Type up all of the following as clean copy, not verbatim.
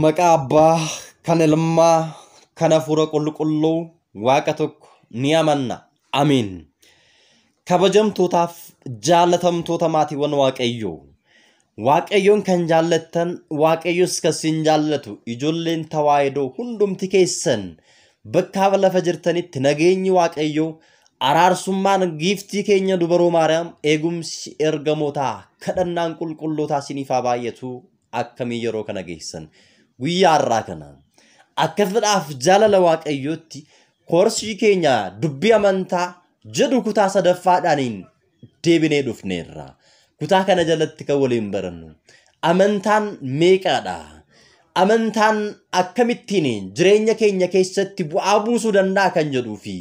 Maqaa Abbaa kan Ilmaa kan Hafuura Qulqulluu Waaqa tokko ni amanna. Amiin. Kabajamtootaaf jaalatamtoota maatiiwwan Waaqayyoo. Waaqayyoon kan jaallattan, Waaqayyos kan isin jaallatu, ijoolleen tawaahidoo hundumti keessan bakka lafa jirtanitti nageenyi Waaqayyoo, araarsummaan giiftii keenya dubaroo Maariyaam, eegumsi ergamootaa, kadhannaan qulqullootaa isiniif haa baay'atu. Akkamii yeroo kana geessan? Guyyaa har'aa kana akka fedhaaf jaalala Waaqayyootti koorsii keenya dubbii amantaa jedhu kutaa sadaffaadhaaniin deebinee dhufneerra. Kutaa kana jalatti kan waliin barannu amantaan meeqaadha? Amantaan akkamittiin jireenya keenya keessatti bu'aa buusuu danda'a kan jedhuu fi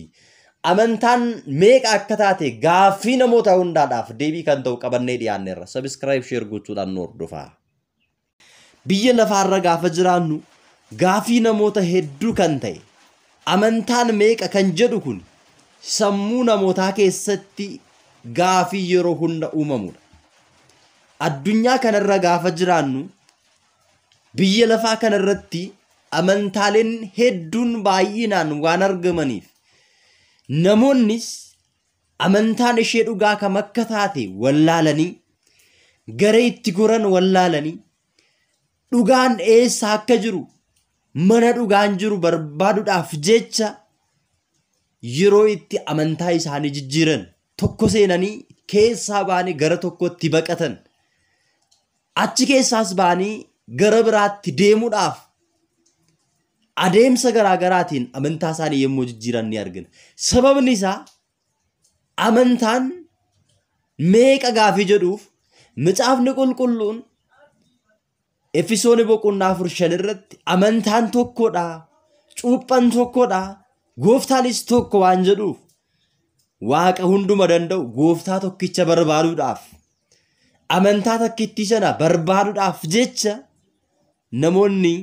amantaan meeqa akka taate gaaffii namoota hundaadhaaf deebii kan ta'u qabannee dhiyaanneerra. Subscribe, share gochuudhaan nu hordofaa. Biyya lafaarra gaafa jiraannu gaafii namoota hedduu kan ta'e amantaan meeqa kan jedhu kun sammuu namootaa keessatti gaafii yeroo hunda uumamudha. Addunyaa kanarra gaafa jiraannu biyya lafaa kanarratti amantaaleen hedduun baay'inaan waan argamaniif namoonnis amantaan ishee dhugaa kam akka taate wallaalanii, gara itti goran wallaalanii, dhugaan eessa akka jiru, mana dhugaan jiru barbaaduudhaaf jecha yeroo itti amantaa isaanii jijjiiran, tokko seenanii keessaa ba'anii gara tokkotti baqatan, achi keessaas ba'anii gara biraatti deemuudhaaf adeemsa garaa garaatiin amantaa isaanii yommuu jijjiiran ni argina. Sababni isaa amantaan meeqa gaafii jedhuuf macaafni qulqulluun Efesoon boqonnaa 4:5 irratti amantaan tokkodha, cuuphaan tokkodha, gooftaanis tokko waan jedhuuf Waaqa hunduma danda'u gooftaa tokkicha barbaaduudhaaf, amantaa takkittii sana barbaaduudhaaf jecha namoonni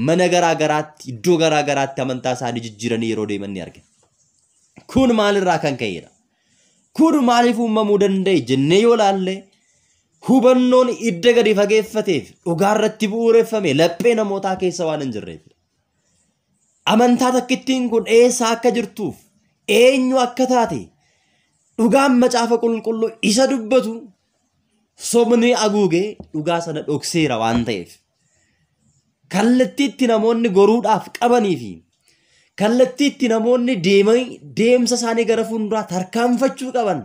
mana garaa garaatti, iddoo garaa garaatti amantaa isaanii jijjiiranii yeroo deeman ni argina. Kun maalirraa kan ka'edha? Kun maaliif uumamuu danda'e jennee yoo ilaalle, hubannoon idda gadi fageeffateef dhugaarratti bu'uureffame laphee namootaa keessa waan hin jirreef. Amantaa takkittiin kun eessa akka jirtuuf, eenyu akka taate, dhugaan macaafa qulqulluu isa dubbatu sobni haguugee dhugaa sana dhokseera waan ta'eef. Kallattiitti namoonni goruudhaaf qabanii fi kallattiitti namoonni deemanii deemsa isaanii gara fuulduraa tarkaanfachuu qaban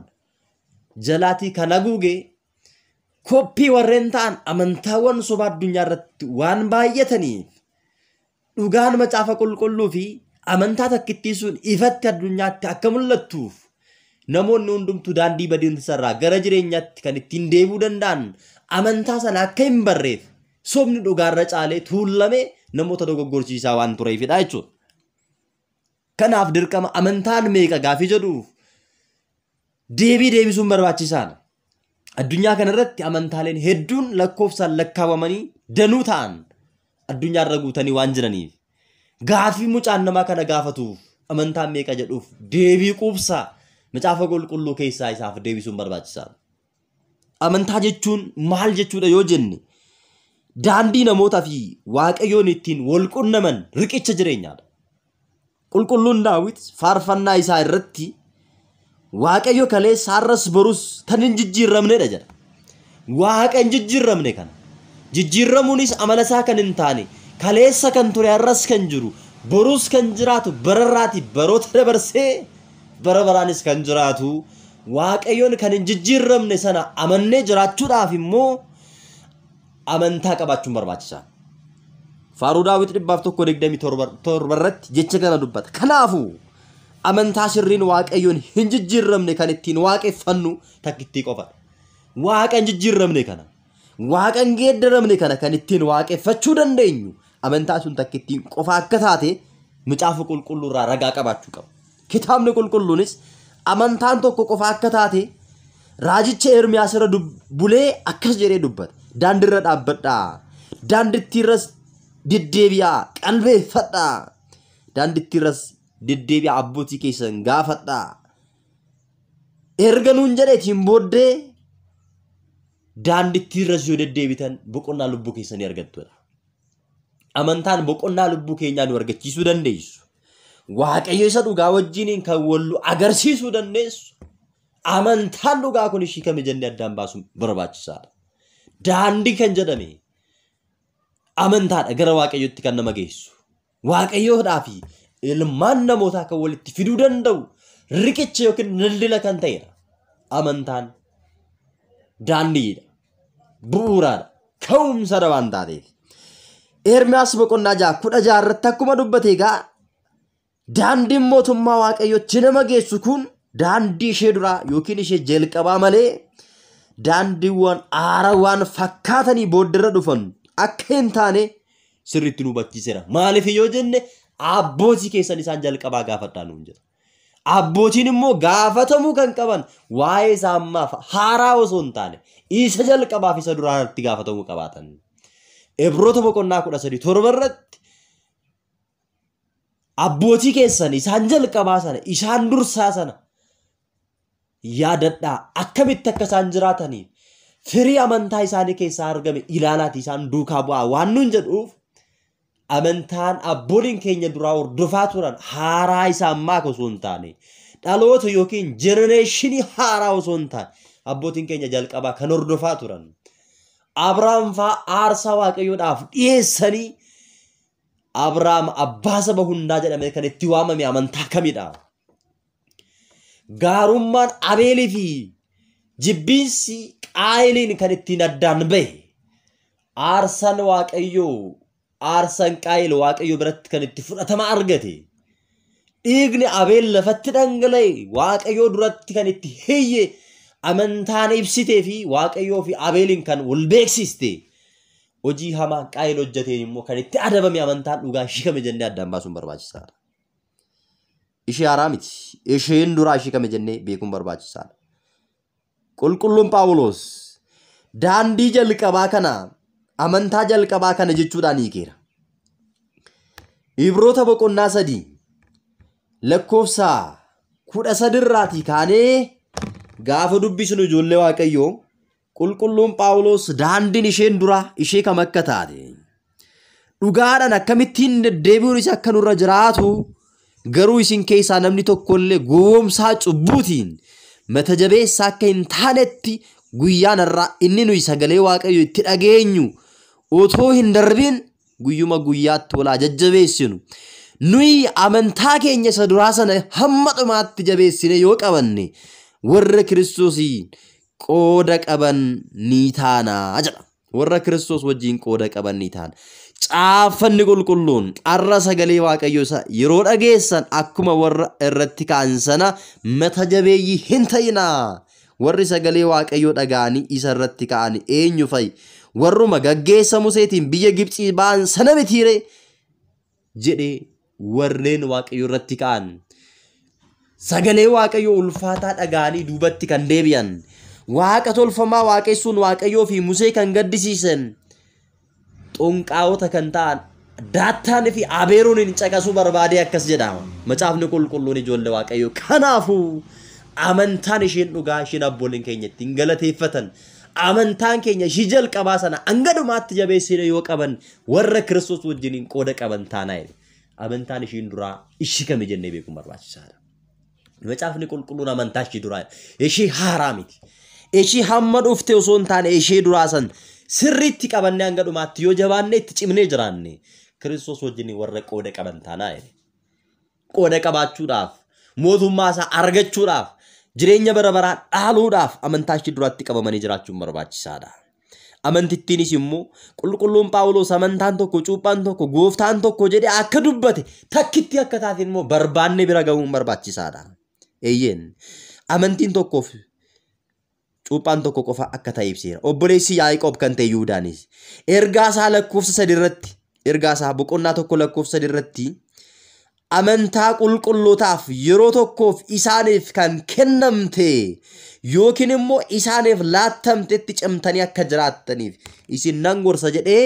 jalaatii kan haguugee koppii warreen ta'an amantaawwan sobaa addunyaa irratti waan baay'ataniif dhugaan macaafa qulqulluu fi amantaa takkittii sun ifatti addunyaatti akka mul'attuuf namoonni hundumtuu daandii badiinsarraa gara jireenyaatti kan ittiin deemuu danda'an amantaa sana akka hin barreef sobni dhugaarra caalee tuulamee namoota dogoggorsiisaa waan tureefidha jechuudha. Kanaaf dirqama amantaan meeqa gaafii jedhuuf deebii deebisuun barbaachisaadha. Addunyaa kanarratti amantaaleen hedduun lakkoofsaan lakkaawamanii danuu ta'an addunyaarra guutanii waan jiraniif gaafii mucaan namaa kana gaafatuuf amantaan meeqa jedhuuf deebii quubsaa macaafa qulqulluu keessaa isaaf deebisuun barbaachisaadha. Amantaa jechuun maal jechuudha yoo jenne, daandii namootaa fi Waaqayyoon ittiin wal qunnaman riqicha jireenyaadha. Qulqulluun Daawit faarfannaa isaa irratti Waaqayyo kaleessa har'as borus tan hin jijjiiramnedha jedha. Waaqa hin jijjiiramne kana jijjiiramuunis amala isaa kan hin taane, kaleessa kan ture har'as kan jiru, borus kan jiraatu, bararraati baroota dabarsee bara baraanis kan jiraatu Waaqayyoon kan hin jijjiiramne sana amannee jiraachuudhaaf immoo amantaa qabaachuun barbaachisaadha. Faaruu Daawit 127 irratti jecha kana dubbata. Kanaafuu amantaa sirriin Waaqayyoon hin jijjiiramne kan ittiin waaqeffannu takkittii qofadha. Waaqa hin jijjiiramne kana, Waaqa hin geeddaramne kana kan ittiin waaqeffachuu dandeenyu amantaa sun takkittiin qofa akka taate macaafa qulqulluu irraa ragaa qabaachuu qaba. Kitaabni qulqulluunis amantaan tokko qofa akka taate raajicha Ermiyaas irra bulee akkas jedhee dubbata. Daandiirra dhaabbadhaa, daandittiirras deddeebi'aa, qalbeeffadhaa, daandittiirras deddeebi'aa abbootii keessan gaafadhaa. Erga nuun jedheetiin booddee daandittii irras yoo deddeebitan boqonnaa lubbuu keessanii argattudha. Amantaan boqonnaa lubbuu keenyaa nu argachiisuu dandeessu. Waaqayyo isa dhugaa wajjiniin kan wallu agarsiisuu dandeessu. Amantaan dhugaa kun ishii kami jennee addaan baasuun barbaachisaadha. Daandii kan jedhame amantaadha gara Waaqayyootti kan nama geessu. Waaqayyoodhaa fi ilmaan namootaa kan walitti fiduu danda'u riqicha yookiin daldala kan ta'edha. Amantaan daandiidha. Bu'uuraadha. Ka'umsadha waan taateef. Ermiyaas boqonnaa 6:16 irratti akkuma dubbate egaa daandiin mootummaa Waaqayyootti nama geessu kun daandii ishee duraa yookiin ishee jalqabaa malee daandiiwwan haarawaan fakkaatanii booddeerra dhufan akka hin taane sirriitti nu hubachiiseera. Maaliif yoo jenne abbootii keessan isaan jalqabaa gaafadhaa nuun jedha. Abbootiin immoo gaafatamuu kan qaban waa'ee isaa ammaaf haaraa osoo hin taane isa jalqabaaf isa duraa irratti gaafatamuu qabaatan. Ibroota boqonnaa 13:7 irratti abbootii keessan isaan jalqabaa sana isaan dursaa sana yaadadhaa akkamitti akka isaan jiraataniif firii amantaa isaanii keessaa argame ilaalaati isaan duukaa bu'aa waan nuun jedhuuf amantaan abbooliin keenya duraa hordofaa turan haaraa isaa ammaa osoo hin taane dhaloota yookiin jenereeshinii haaraa osoo hin taane abbootiin keenya jalqabaa kan hordofaa turan. Abrahaam fa'aa aarsaa Waaqayyoodhaaf dhiyeessanii Abrahaam abbaa saba hundaa jedhamee kan itti waamame amantaa kamidha? Gaarummaan Abeelii fi jibbiinsi Qaayiliin kan ittiin addaan bahe aarsaan Waaqayyoo aarsaan Qaayil Waaqayyoo biratti kan itti fudhatama argate dhiigni Abeel lafatti dhangala'e Waaqayyoo duratti kan itti hiyye amantaan ibsitee fi Waaqayyoo fi Abeeliin kan wal beeksiste hojii hamaa Qaayil hojjeteen immoo kan itti adabame amantaan dhugaa ishii kame jennee addaan baasuun barbaachisaadha. Ishee haaraa miti. Isheen duraa ishii kame jennee beekuun barbaachisaadha. Qulqulluun Phaawulos daandii jalqabaa kana amantaa jalqabaa kana jechuudhaan hiikeera. Ibroota boqonnaa 3 lakkoofsa 13 irraatii kaanee gaafa dubbisnu ijoollee Waaqayyoo qulqulluun Phaawulos daandiin isheen duraa ishee kam akka taate dhugaadhaan akkamittiin deddeebi'uun isa akka nurra jiraatu garuu isin keessaa namni tokkollee gowwoomsaa cubbuutiin mata jabeessa akka hin taanetti guyyaan irraa inni nuyi sagalee Waaqayyoo itti dhageenyu otoo hin darbin guyyuma guyyaatti walaa jajjabeessinu. Nuyi amantaa keenya isa duraa sana hamma dhumaatti jabeessine yoo qabanne warra Kiristoosiin qooda qaban ni taanaa jedha. Warra Kiristoos wajjin qooda qaban ni taana. Caaffanni qulqulluun har'a sagalee Waaqayyoo isa yeroo dhageessan akkuma warra irratti ka'an sana mata jabeeyyii hin ta'inaa. Warri sagalee Waaqayyoo dhaga'anii isa irratti ka'an eenyu fa'i? Warruma gaggeessa Museetiin biyya Gibxii ba'an sana mitiire jedhee warreen Waaqayyoo irratti ka'an sagalee Waaqayyoo ulfaataa dhaga'anii duubatti kan deebi'an Waaqa tolfamaa waaqessuun Waaqayyoo fi Musee kan gaddisiisan xonqaa'ota kan ta'an Daattaan fi Abeeroon hin caqasuu barbaadee akkas jedha macaafni qulqulluun ijoollee Waaqayyoo. Kanaafuu amantaan isheen dhugaa isheen abbooliin keenya ittiin galateeffatan amantaan keenya ishii jalqabaa sana hanga dhumaatti jabeessine yoo qaban warra Kiristoos wajjiniin qooda qaban taanaa jedhe. Amantaan ishiin duraa ishii kami jennee beekuun barbaachisaadha. Macaafni qulqulluun amantaa ishii duraa ishii haaraa miti. Ishii hamma dhufte osoo hin taane ishee duraa san sirriitti qabannee hanga dhumaatti yoo jabaanne itti cimnee jiraanne Kiristoos wajjiniin warra qooda qaban taanaa jedhe. Qooda qabaachuudhaaf mootummaa isaa argachuudhaaf jireenya bara baraa dhaaluudhaaf amantaa ishii duraatti qabamanii jiraachuun barbaachisaadha. Amantittiinis immoo qulqulluun Phaawulos amantaan tokko cuuphaan tokko gooftaan tokko jedhee akka dubbate takkitti akka taate immoo barbaanne bira gahuun barbaachisaadha. Eeyyeen amantiin tokkoof cuuphaan tokko qofa akka ta'e ibseera. Obboleessi Yaaqoob kan ta'e Yihuudaanis ergaa isaa lakkoofsa 3 irratti ergaa isaa boqonnaa 1 lakkoofsa 3 irratti amantaa qulqullootaaf yeroo tokkoof isaaniif kan kennamte yookiin immoo isaaniif laattamtetti cimtanii akka jiraattaniif isin nan gorsa jedhee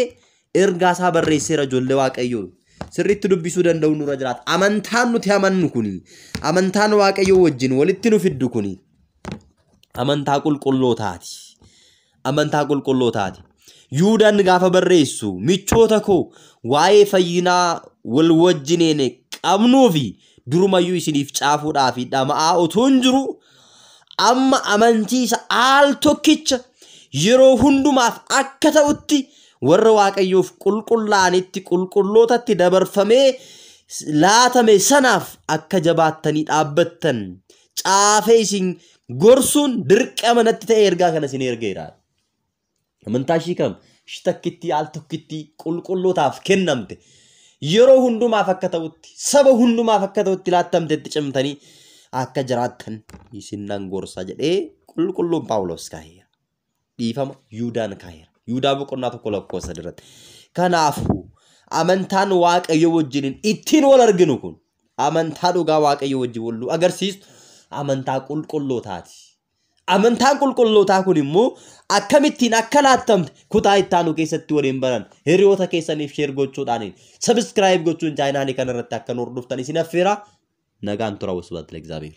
ergaa isaa barreesseera ijoollee Waaqayyoo. Sirriitti dubbisuu danda'u nurra jiraata. Amantaan nuti amannu kuni, amantaan Waaqayyoo wajjin walitti nu fiddu kuni, amantaa qulqullootaati. Amantaa qulqullootaati. Yuudaan gaafa barreessu, michoota koo, waa'ee fayyinaa wal wajjineen qabnuu fi durumayyuu isiniif caafuudhaa fi dhama'aa utuu hin jiru, amma amantii isa al tokkicha yeroo hundumaaf akka ta'utti warra Waaqayyoof qulqullaa'anitti, qulqullootatti dabarfamee laatame sanaaf akka jabaattanii dhaabbattan caafee isin gorsuun dirqama natti ta'e ergaa kana isin ergeera. Amantaa ishii kam? Ishii takkitti al tokkitti qulqullootaaf kennamte, yeroo hundumaaf akka ta'utti, saba hundumaaf akka ta'utti laattamtetti cimtanii akka jiraattan isin nan gorsa jedhee qulqulluun Paawulos kaa'eera. Dhiifama, Yuudaan kaa'eera. Yuudaa boqonnaa 1 lakkoofsa irratti. Kanaafuu amantaan Waaqayyo wajjiniin ittiin wal arginu kun, amantaa dhugaa Waaqayyo wajjin wal nu agarsiistu, amantaa qulqullootaati. Amantaan qulqullootaa kun immoo akkamittiin akka laattamte kutaa ittaanu keessatti waliin baran. Hiriyoota keessaniif share gochuudhaan, subscribe gochuun chaanaalii kanarratti akka nu hordoftan isin affeera. Nagaan tura. Wasbaat ለእግዚአብሔር.